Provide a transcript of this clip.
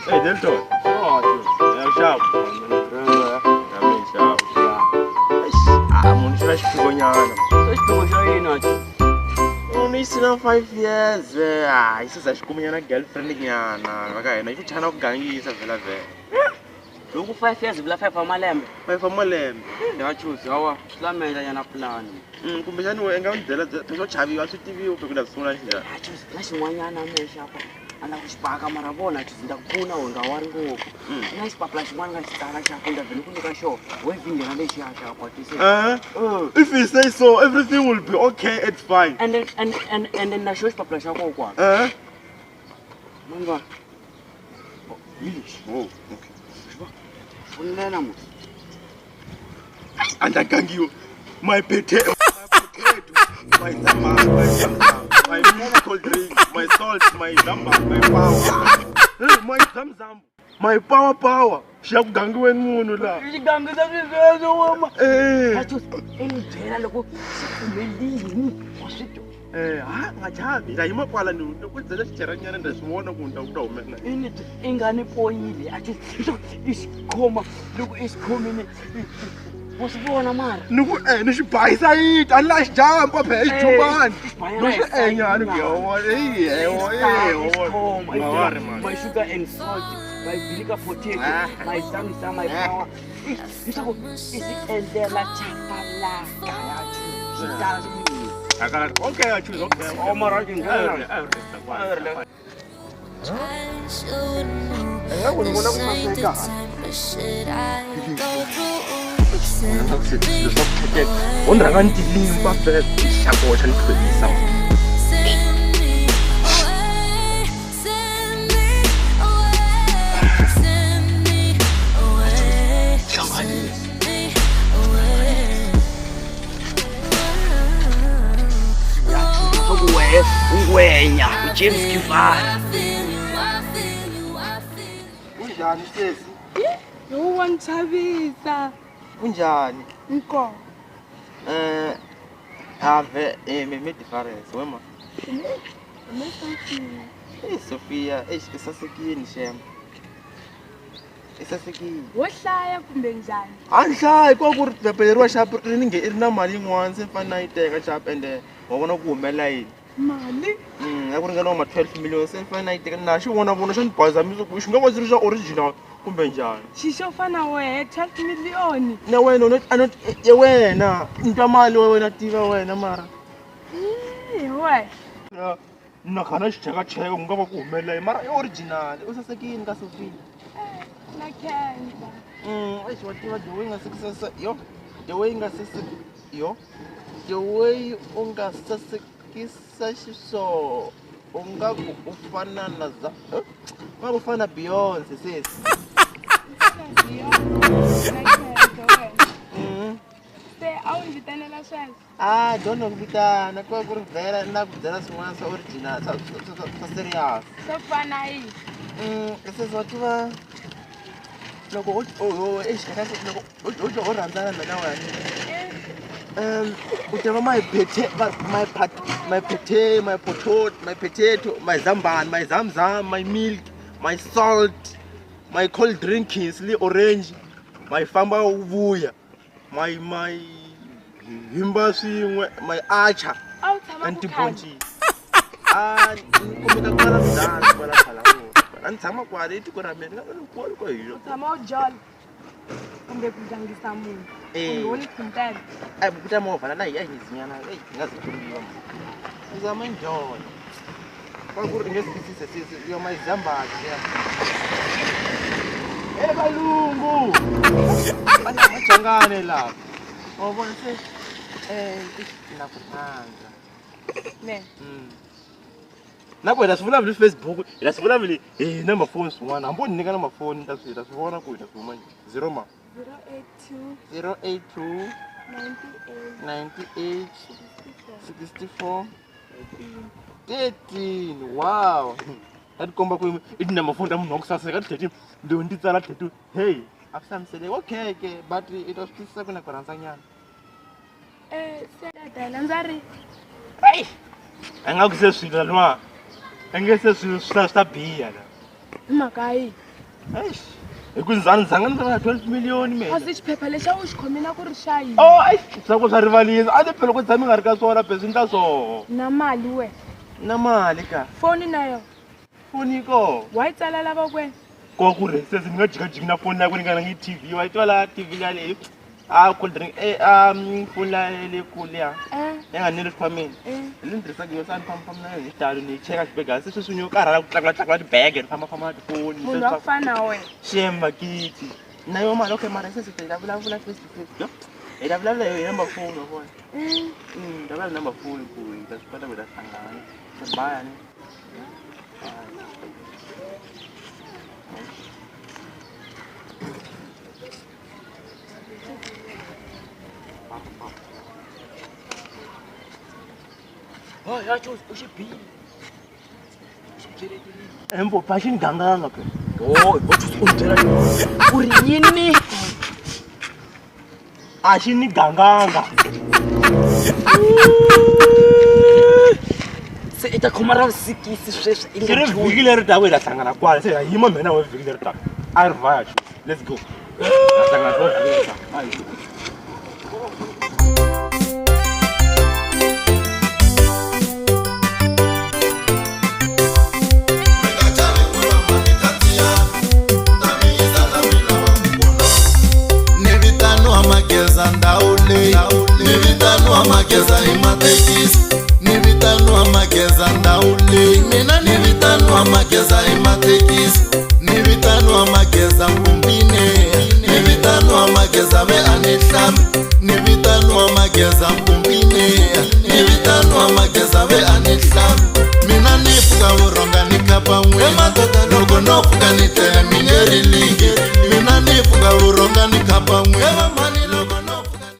Hey, Delton. Oh, Yeah, sharp. Yeah, sharp. Ah, munhu xi va xiphiqonyana. Xiphiqo xa yini achi? Munhu yi sina 5 years, hayi, se za xi kuminyana girlfriend nyana va ka hina, xi chana ku gangisa vhela vhela. Loko 5 years vula 5 wa malembe. 5 wa malembe. Ya choose hawa swi la mendla nyana plan. Kumbexani we nga n'wi byela swo chaviwa, swi tiviwa ku la sungula xinjhani. Ya choose na xin'wanyana me xa ku a la ku xi paka, mara vona choose ni ta ku pfuna, we nga wari ngopfu. Na xipapula xin'wana nga xi tsala xa ku ni ta vhele ku nyika xona, we vhingela lexiya xa ku tise. If you say so, everything will be okay, it's fine. And then and then na xo xipapula xa kokwana. Manga hi lexi. Oh, okay. Pfunela musi. Andagangiwa. My potato, my potato, my zamba, my zamba, my milk cold drink, my salt, my zamba, my power. Hey, my zamzam, my power power. Xi ya ku gangiweni munhu la. Xi gangisa swisweswo woma. Eh. I ni byela loko xi pfumelini, wa swi twa? Eh, ha nga chavi. La yima kwala ni ku byela xicheranyana, nda swi vona ku nda ku ta humelela. I ni i nga ni poyili a xi i xi khoma, loko i xi khomini wa swi vona mara. Ni ku ni xi bayisa yiti, a ni la xi jampa phela xi jumbani. No xi enyani ku ya vona. Eh, eh, khoma. Nga wari man. My sugar and salt, my bilika potato, my zamza, my power, leswaku i swi endlela chakalaka ya swi tala swi. Akala okay, I choose okay. Oh, mara ke nghena. Nga ku ni vona ku saseka. Wo ni rhanga ni tilimba vhele, xa koxa ni tlhelisa. Swa ku wehe ungwenya u James Kivara. Kunjhani sesi? Hi wa ni chavisa. Kunjhani? Nko. Ave me difference wema. Me Sophia. Eh, Sophia, eish, i sasekini xem. I sasekini. Wo hlaya kumbe njhani? A ni hlayi ko ku ri phepha leriwa xa ri ni nge i ri na mali yin'wana, se ni fanele na yi teka xap, ende wa vona ku humelela yini. Mali? A ku ringana ma 12 million, se ni fanele na yi teka, na xi vona vona xa ni bazamisa ku xi nga va xi ri xa original kumbe njhani. Xi xo fana wehe, 12 million? Na wena u a no ya wena ni twa mali wa wena, tiva wena mara. Hi we. Na kha na xichekacheka ku nga va ku humelela yini, mara i original, u sasekini ka Sophia. Na khensa. Eish, wa tiva the way nga sasekisa yo, the way nga sase yo, the way u nga sasekisa xiswona, u nga ku u fana na za, eh? U nga ku fana na Beyonce sesi. Na khensa wena. Se a wu ni vitanela sweswo? Ah, don't ku vitana ku va ku ri vhela na ku byela swin'wana swa original, swa serious. Swo fana yini? Sesi, wa tiva loko u eish, kahle loko u rhandzana na wena, u tiva my my pat my potato, my potato, my potato, my zambani, my zamzam, my milk, my salt, my cold drinkings le orange, my famba u vuya, my himba swin'we, my archer. A wu tshama and ku khale? Tibonci a ni kumeka kwala Mzansi, kwala Phalaborwa, a ni tshama kwale i tiko ra mina, ni nga ni kwale kwa hina. U tshama u jola kumbe ku gangisa munhu? Eh. Kumbe wo ni khintela? A ku movha na hi ya hizinyana, eyi hi nga zi tlumbiwa ni zama njolo kwa ku ri nge swi twisise sesi yo mayizambaki ya e valungu va na machangane lava wa vona se na ku rhandza. Ne. Na ku hi ta swi vulavuli Facebook, hi ta swi vulavuli hi number phone swin'wana, hambi wo ni nyika number phone hi ta swi vona ku hi ta swi huma njhani. Zero ma. 082. 082. 98. 98. 64. 64. 13. Wow, ta tikomba ku i tinumber phone ta munhu wa ku saseka, ti tlheti loyi ni ti tsala tlheti. Hey, a swi hlamuseleki, okay ke, but i ta swi twisisa ku na ku rhandza nyana. Eh, se data landza ri. A nga ku se swilo lwa a nge se swilo swi ta biha la. Hi mhaka yihi? Eish. Hi ku nzani zanga ni na 12 million me. Kasi xiphepha lexi a wu xi khomile a ku ri xa yini? Oh, eish, swa ku swa rivalisa. A ni phela ku tshami nga ri ka swona phela swi ndla so. Na mali we. Na mali ka. Foni na yona. Foni yi kona. Wa yi tsala la vokweni? Ko ku ri se ni nga jikajiki na foni la ku ringana ngi TV wa yi twa la TV la leyi. A cold drink eh foni la leyikulu ya. Eh. Ya nga ni le xikhwameni. Eh. Hi le ni tirhisaka yona se a ni fambafamba na yona hi xitalo ni yi cheka xibegana se sweswi ni yo karhala ku tlakula tlakula tibege ni fambafamba na tifoni. Munhu wa ku fana na wena. Shem bakiti. Na yo mali okay mara se se hi ta vulavula face to face. Yo. Hi ta vulavula hi number phone wa vona. Ta vulavula number phone ku hi ta swi kota ku hi ta hlangana. Se bye ni. Oh, ya Jozi, u xi bile. U xi byeletelile. Embo passion ganganga phela. Oh, Jozi, u byela u ri yini? A xi ni ganganga. Se i ta khoma ra vusikisi sweswi i Xi nga ri vhiki leri taka hi ta hlangana kwala se hi yima mina we vhiki leri taka. A ri vhaya. Let's go. Hi ta hlangana vhiki leri taka.